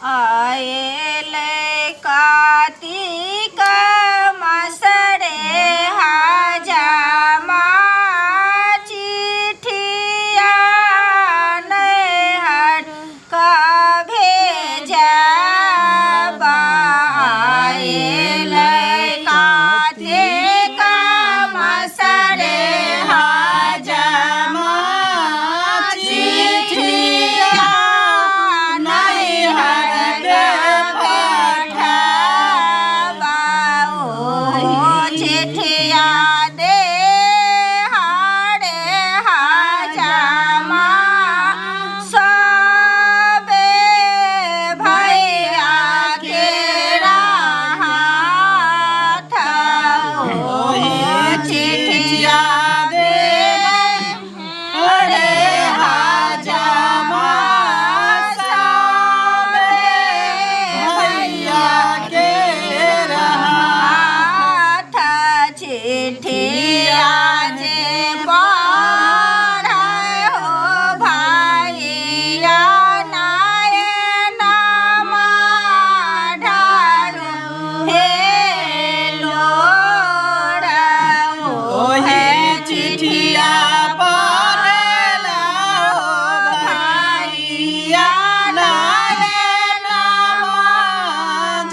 आएले कातिक मासरे हाजामा चिठिया नैहर का भेजबा आएले कातिक मासरे हाजामा चिठिया नैहर के पठाबा ओ चिठिया दे हारे हाजामा सबे भैया के राहत ओ चिठिया दे अरे हाजामा साबे भैया के हाथ चिठिया जे पढ़े हो भैया नयनमा ढारू हे लोरा ओही चिठिया पढ़ेला हो भैया नयनमा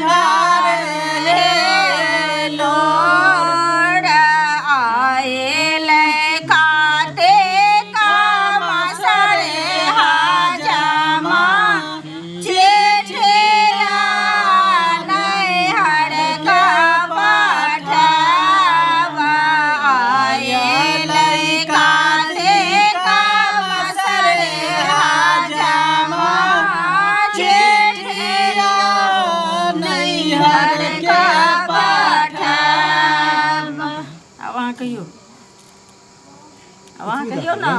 झारे लोर आएले काते कामसरे हाजामा चिठिया नैहर का पठावा आएले काते कामसरे हाजामा चिठिया नैहर के पठावा। आब अहाँ कहियौ, आब अहाँ कहियौ ने।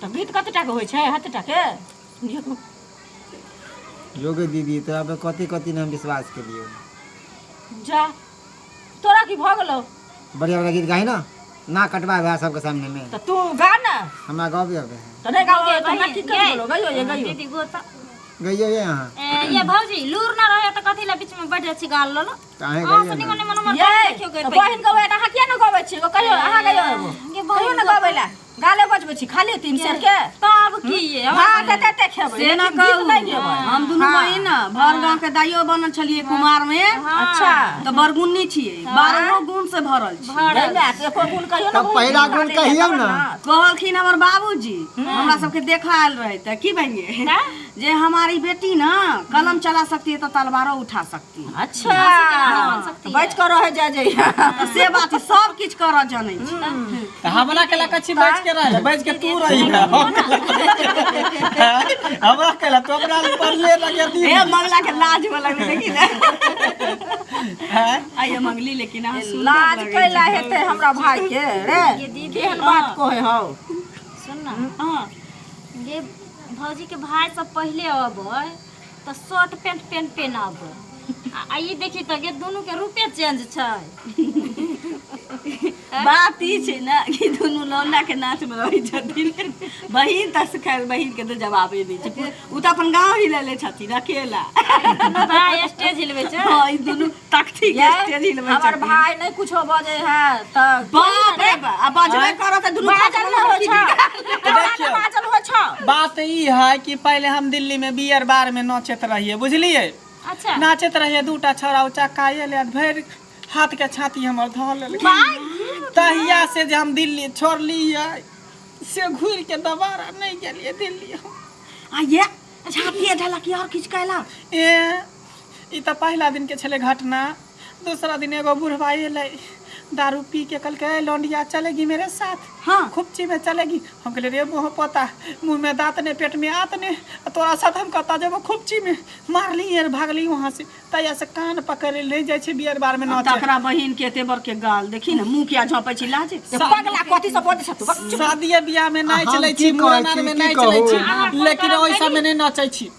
तऽ गीत कते टाके होइ छै? हते टाके। योगे दीदी, तोरा पे कथी कथी ने हम विश्वास केलियौ। जा, तोरा की भऽ गेलौ? बढ़िया बढ़िया गीत गाही ना, ना कटवा भैया सबके सामने में। तऽ तू गा ने। हमरा गाबे अबे है। तऽ नहि गाबे तऽ हमरा की करि गेलौ? गइयो ये, गइयो। दीदी गो तऽ गइयो ये अहाँ। ए ये भौजी, लूर ना रहे तऽ कथी ला बीच में बैठ जाइ छी गाल ललो? तऽ अहें अहाँ गइयो से ने। निमन निमन हमर ये गाल देखियौ तऽ गइबै। बहिन गबै तऽ अहाँ किया ने गबै छी? कहियो अहाँ गइयो एगो। गे कहियो ने गबै ला। गाले बजबै छी खाली तीन सेर के। तब की ये? भात एते एते खेबै, से ना लेकिन गीत कहू। नहि गेबै। हम दुनू बहिन ने भर गांव के दाइयो बनल छलियै कुमार में। अच्छा। तऽ बरगुन्नी छियै, 12 गुण से भरल छी। गै माय, तऽ एको गुण कहियो ने। तब पहिला गुण कहियौ ने। कहलखिन हमर बाबूजी, हमरा सबके देखा आयल रहे तऽ की बनिए जे हमारी बेटी ना कलम चला सकती है तो तलवारो उठा सकती है। अच्छा, बच कऽ रहै जा जइया। तऽ से बात छै, सब किछु करऽ जनै छै। तऽ हमरा केला कछी बच के रह, बच के तू रही है। हमरा केला तू अपना पढ़ले लगे दी। हे मंगला के लाज में लगलै, देखी ने। हैं? आइए मंगली, लेकिन अहाँ सुन्दर लाज लगै कैला छी। हेतै हमरा भाई के रे? केहन बात कहै हौ? सुन ना। हँ। गे भौजी के भाई सब पहिले अबै तऽ शर्ट पेंट पेन पेन अबै, आ ई देखी तऽ गे दुनू के रूपे चेंज छै। बात ई छै ने कि दुनू लौंडा के नाच में रहै छथिन। बहिन तऽ खैर बहिन के तऽ जवाबे नहि छै, ओ तऽ अपन गाँव हिलेले छथिन अकेला। दुनू भाई स्टेज हिलबै छै। हँ, ई दुनू तख्ती के ये, स्टेज हिलबै हमर छथिन। भाई नहि कुछो बजै है तऽ बाप रे बाप, आ बजबे करत तऽ दुनू बाजल नहि होइ छौ, तोरा नहि देखियौ। बाजल होइ छौ। बात ई है कि पहले हम दिल्ली में बियर बार में नाचैत रहिए, बुझलिए? अच्छा। नाचैत रहिए, दूटा छौड़ा ओ चक्का एलै, भरि हाथ के छाती हमर धऽ लेलकै। तहिया से जे हम दिल्ली छोड़लियै से घुरि के दोबारा नहि गेलियै दिल्ली हम। आ ये छाती ढलक और किछु कैला? ए ई तऽ पहिला दिन के छलै घटना। दूसरा दिन एगो बुढ़वा एलै दारू पी के, कहलकै, "ए, लौंडिया चलेगी मेरे साथ?" हाँ। खुपची में चलेगी? हम कहलियै, रे मुँह पोता, मुँह में दाँत ने, पेट में आँत ने, आ तोरा साथ हम कतऽ जेबो खुपची में? मारली आर भागली वहाँ से। तहिया से कान पकड़ ले जाइ छै बियर बार में नाचे। तकरा बहिन के एते बड़के गाल देखी ने, मुँह किया झपै छी लाजे? से पगला कथी सब बजै छ तू? बक चुप। शादिये बियाह में नाचि हम लै की छी, कहै मुड़न आर छी, में की नाचि लै कहू? छी, लेकिन ओहि सबमे नहि नाचै छी।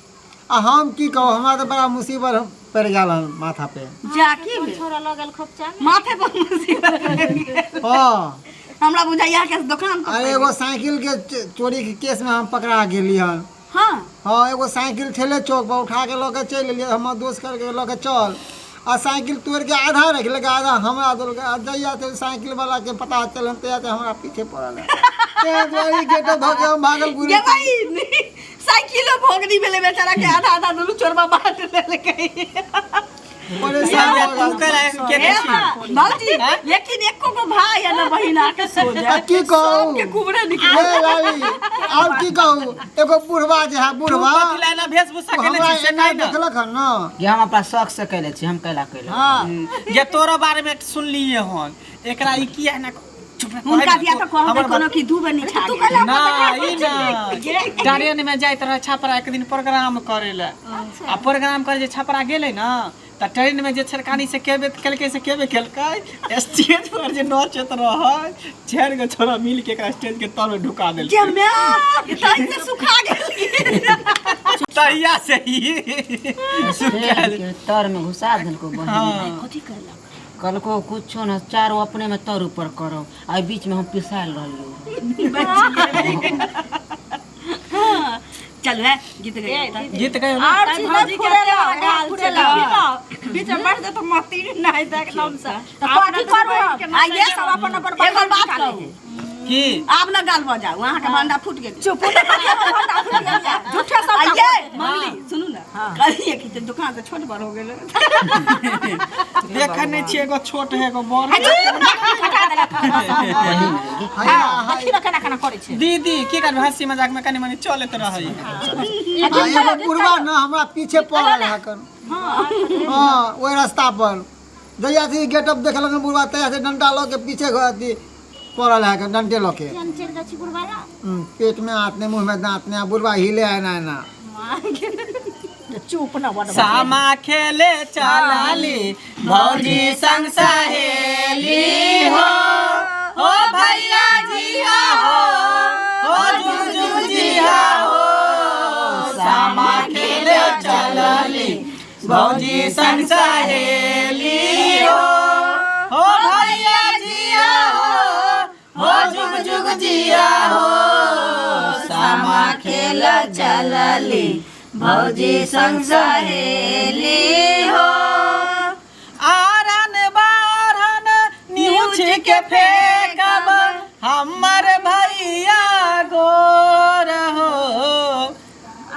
आ हम की कहू, हमरा तऽ बड़ा मुसीबत पड़ि गेल हन माथा पे। जा, की भेल? छोड़ा लऽ गेल खोपचा में। माथे पर मुसीबत पड़ि गेल? हँ। हमरा बुझाइया के दोकान पर। अरे, एगो साइकिल के चोरी के केस में हम पकड़ा गेली हन। हाँ। हाँ, एगो साइकिल छलै चौक पर, उठा के लऽ के चलि एलियै। हमर दोस्त कहलकै लऽ के चल, आ साइकिल तोड़ि के आधा रखि लेलकै, आधा हमरा देलकै। आ जहिया से साइकिल वाला के पता चलल तहिया से हमरा पीछे पड़ल है। ताहि दुआरे ई गेटो धऽ के हम भागलपुर गे बहिन, साइकिलो भोगनी भेलै बेचारा के, आधा आधा दुनू चोरबा बाँट लेलकै। परेशान भऽ तू गेल। कैला केने छी? भौजी, लेकिन एको गो भाई आ न बहिन आके सो आ जाए, की कहू सबके कुबरे निकले। हे लाली, आब की कहू, एगो बुढ़वा जे है तू बुढ़वा, कथी ला एना वेशभूषा ओ केने हमरा छी से एना कहि न। देखलक हन न। ये हम अपना शौक से कैले छी, हम कैला कैले। जे तोरो बारे में सुनलिए हन, एकरा ई किया ना चुप रह, हुनका कहै दिया ने तऽ तू, कहबै हमर कोनो कि दू बेर निछा गेल। ना ई ना ट्रेन में जाइत रहे छपरा एक दिन प्रोग्राम करे ले, आ प्रोग्राम करे जे छपरा गेलै ना, तऽ ट्रेन में जे छड़कानी से केबे केलकै से केबे केलकै, स्टेज पर जे नचैत रहै चारि गो छोरा मिल के एकरा स्टेज के तर में ढुका देलकै। जे my, तै से सुखा गेल। तहिया से ही सुखायल। के तर में घुसा देलको बहिन। हाँ। कथी कहलक? कहलको कुछो न, चारो अपने में तर ऊपर करो, आ बीच में हम पिसायल रहलियो। हाँ, चल रे, गीत गइयो। गीत गयो ना। और चीज नहीं फुरेला, फुरेला। बीच में बैठ जाए तो मती नहीं देख एकदम से। तऽ कथी करू हम? आ ये सब अपन अपन एगो बखान बात निकाले कहू है। की आब न गाल बजाउ, अहाँके भंडा फूट गेल। चुप, झूठे सब आ ये मंगली सुनू ना, कहलिए कि ते दुकान से छोट बड़ हो गेल। देखै नहि छियै, एगो छोट है एगो बड़। हैया, देखी ना केना केना करै छै। दीदी की करबै, हंसी मजाक में कनि मनि चलैत रहै। आ एगो बुढ़वा न हमरा पीछे पड़ल है कन। हाँ, ओहि रास्ता पर जहिया से ई गेटअप देखलक हन बुढ़वा, तहिया से डंडा लऽ के पीछे अथी पड़ल है कन, डंडे लऽ के। हम चलि जाइ छी बुढ़वा लग। पेट में हाथ ने, मुंह में दांत ने, आ बुढ़वा हिले एना एना। चुप न बड़। सामा खेले चलाली भौजी संग सहेली हो, हो भैया जिया हो, हो जुग जुग जिया हो। सामा खेले चलाली भौजी संग सहेली हो, हो भैया जिया हो, हो जुग जुग जिया हो। सामा खेल चलली भौजी संग सहेली हो। आरन बारन निहुछ के फेंकब हमर भैया गोर हो।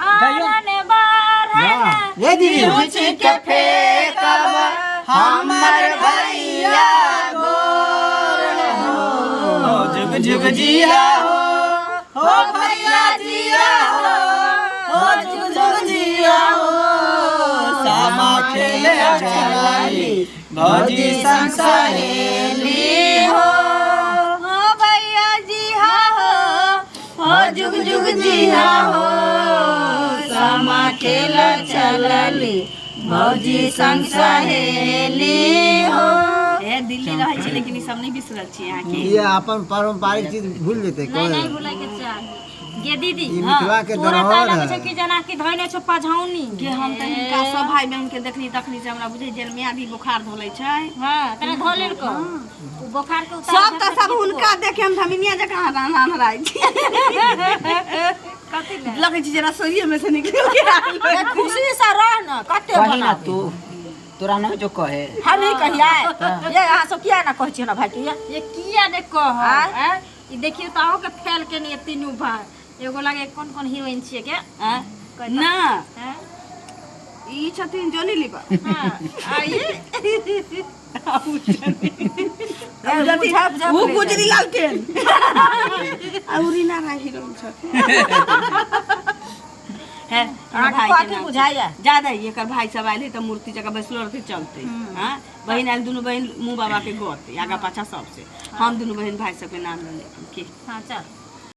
आरन बारन ये दीदी निहुछ के फेंकब हमर भैया गोर हो, जुग जुग जिया हो, हो भैया जिया हो, हो जुग जुग जिया हो। सामा खेले चलाली भौजी संग सहेली हो, हो भैया जी हा हो, हो जुग जुग जी हा हो। सामा खेल चलली भौजी संग सहेली हो। ए दिल्ली रहै छी लेकिन ई सब नहि बिसरल छी अहाँके। ये अपन पारंपरिक चीज भूल जेतै नहीं कोई? नहीं भुलाय के चाही गे दीदी। ई मिथिला के तोरा तऽ धरोहर लगै छै है। कि जेना कि धइने छौ पझौनी। के हम तऽ हिनका सब भाई बहन के देखनी तखनी से हमरा बुझै जे मियादी बोखार धोलै छै। हाँ, तोरा धो लेलको उ बोखार के उतार। सब तऽ सब हुनका देखे हम धमिनिया जकाँ हनहराइ छी। कथी ले लगै छै जेना सोइए में से निकलि के आयल होय। खुशी से रह न, कते कही ना बनाबी। तू, तोरा नहीं जो कहे। हम ही कहियै ये अहाँ सब किया ना कहै छी हमरा भाई के? ये ये किया ने कह आँय? ई देखियौ तऽ अहूँ के फेल केने ये तीनू भाई। एगो लागे कोन कोन हीरोइन छियै के? आँय? ना आँय? ई छथिन जोनी लीवर। हाँ, आ ई उ गुजरी लालटेन आ उ रीना राय हीरोइन छथिन है। अहाँके कथी बुझाइया? ज्यादा ही एकर भाई सब आयल है तऽ मूर्ति जगह बैसलो रहते चलते। हाँ, बहिन आयल, दुनू बहिन मुँह बाबा के गौते आगा पाछा सबसे। हम दुनू बहिन भाई सबके नाम ले लेब के। हाँ चल।